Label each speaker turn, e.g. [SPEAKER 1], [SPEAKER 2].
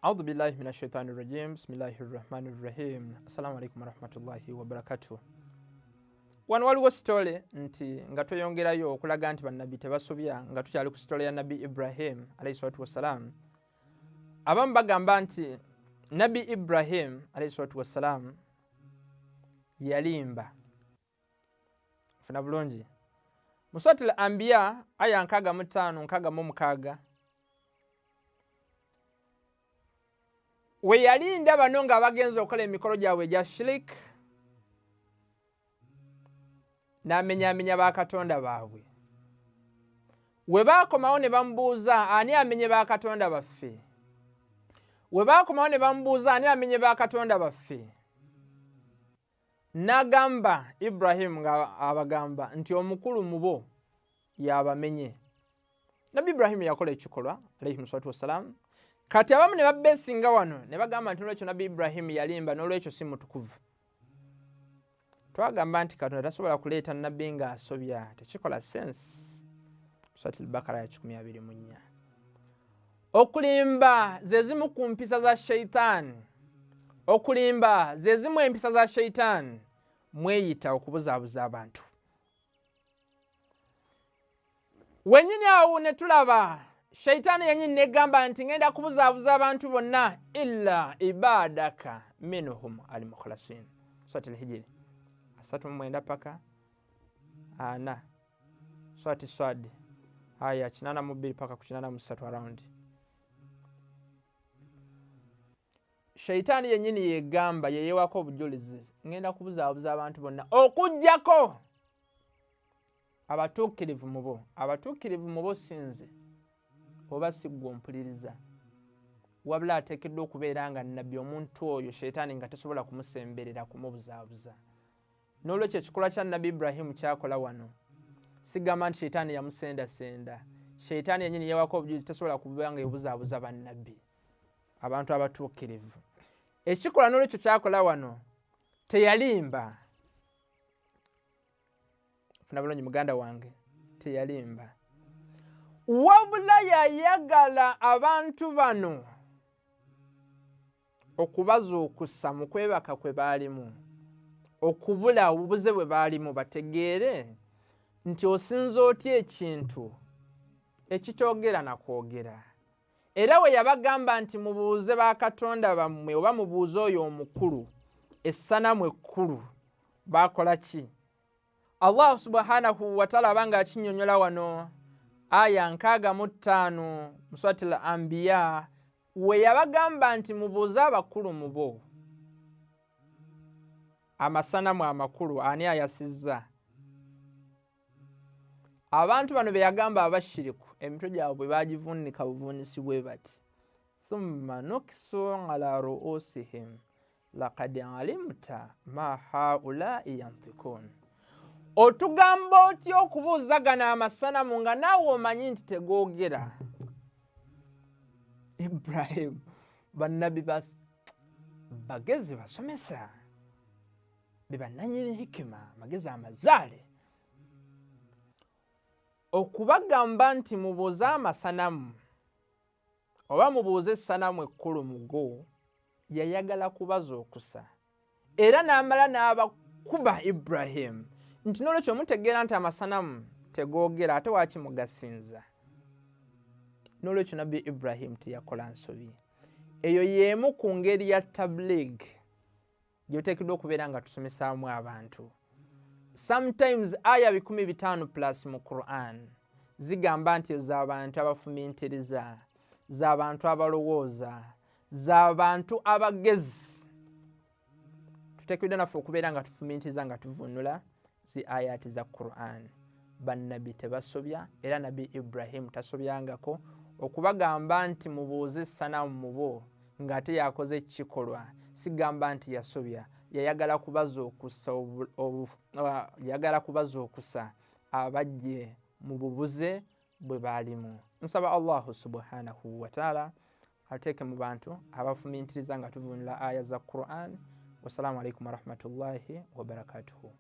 [SPEAKER 1] Audhu billahi min ashaitani rajim. Bismillahi rahmani rahim. Assalamu alaikum warahmatullahi wabarakatuh. Wano waliwo sitole nti nga tweyongerayo okulaga nti bannabbi tebasobya, nga tukyali ku sitole ya Nabbi Ibrahim alaihi salatu wassalam. Abamu bagamba nti Nabbi Ibrahim alaihi salatu wassalam yalimba. Funa bulungi mu Surati Al Anbiya aya 65 66, we yalinda bano nga bagenze okukola emikolo gyabwe egya shirik, n'amenyamenya bakatonda baabwe. We baakomawo ne bamubuuza, ani amenye bakatonda baffe? We baakomawo ne bamubuuza, ani amenye bakatonda baffe? N'agamba Ibrahimu nga abagamba nti omukulu mu bo y'abamenye. Nabbi Ibrahimu yakola ekikolwa alayhi salatu wassalam. Kati abamu ne babeesinga wano ne bagamba nti nolwekyo Nabbi Ibrahimu yalimba, n'olwekyo si mutukuvu. Twagamba nti Katonda tasobola kuleeta nabbi ng'asobya, tekikola sense. Surati Al-Bakara ya 124. Okulimba ze zimu ku mpisa za sheitaani. Okulimba ze zimu empisa za sheitaani mweyita okubuzaabuza abantu. Wenyini awo ne tulaba sheitaani yenyini negamba nti ngenda kubuzaabuza abantu bonna illa ibadaka minhum almukhlasin. Surati Al-Hijri 39 paka 4. Surati Swad aya 82 paka ku 83 around. Sheitaani yennyini yegamba, yeyewako obujulizi, ngenda kubuzaabuza abantu bonna okuggyako abatuukirivu mu bo. Abatuukirivu mu bo si nze oba si ggwe ompuliriza, wabula ateekeddwa okubeera nga nabbi omuntu oyo sheitaani nga tasobola kumusemberera kumubuzaabuza. N'olwekyo ekikolwa kya Nabbi Ibrahimu kyakola wano, sigamba nti sheitaani yamusendasenda. Sheitaani yennyini yewako obujulizi, tasobola kuba nga ebuzaabuza bannabbi, abantu abatuukirivu. Ekikolwa n'olwekyo kyakola wano, teyalimba. Funa bulungi muganda wange, teyalimba, wabula yayagala abantu bano okubazuukusa mu kwebaka kwe baalimu, okubula obubuze bwe baalimu, bategeere nti osinza otya ekintu ekitoogera na kwogera. Era we yabagamba nti mubuuze bakatonda bammwe oba mubuuze oyo omukulu, essanamu ekkulu, baakola ki? Allah subhanahu wataala abanga akinnyonnyola wano aya 65 mu Surati Al Anbiya, we yabagamba nti mubuuze abakulu mu bo, amasanamu amakulu ani ayasizza? Abantu bano be yagamba abashiriku, emitwe gyabwe bagivuunika buvuunisi bwe bati, thumma nukisu ala ruusihim laqad alimta ma haulai yantikun. Otugamba otya okubuuza gano amasanamu nga naawe omanyi nti tegoogera? Ibrahim, bannabbi bagezi basomesa, be bannanyini hikima, amagezi amazaale, okubagamba nti mubuuze amasanamu oba mubuuze essanamu ekkulu mugo, yayagala kubazuukusa. Era n'amala n'abakuba Ibrahim nti n'olwekyo mutegeera nti amasanamu tegoogera, ate waaki mugasinza? N'olwekyo Nabbi Ibrahim teyakola nsobi. Eyo y'emu ku ngeri ya tabligh gyetuteekeddwa okubeera nga tusomesaamu abantu. Sometimes aya 500 plus mu Quran zigamba nti z'abantu abafumintiriza, z'abantu abalowooza, z'abantu abagezi. Tuteekeddwa naffe okubeera nga tufumintiriza nga tuvunula zi ayati za Quran. Bannabbi tebasobya, era Nabbi Ibrahim tasobyangako okubagamba nti mubuuze essanamu mu bo ng'ate yakoze ekikolwa. Sigamba nti yasobya, yayagala kubazuukusa, yayagala kubazuukusa abajje mu bubuze bwe baalimu. Nsaba Allahu subhanahu wataala ateeke mu bantu abafumintiriza nga tuvunula aya za Quran. Wassalamu alaikum warahmatullahi wabarakatuhu.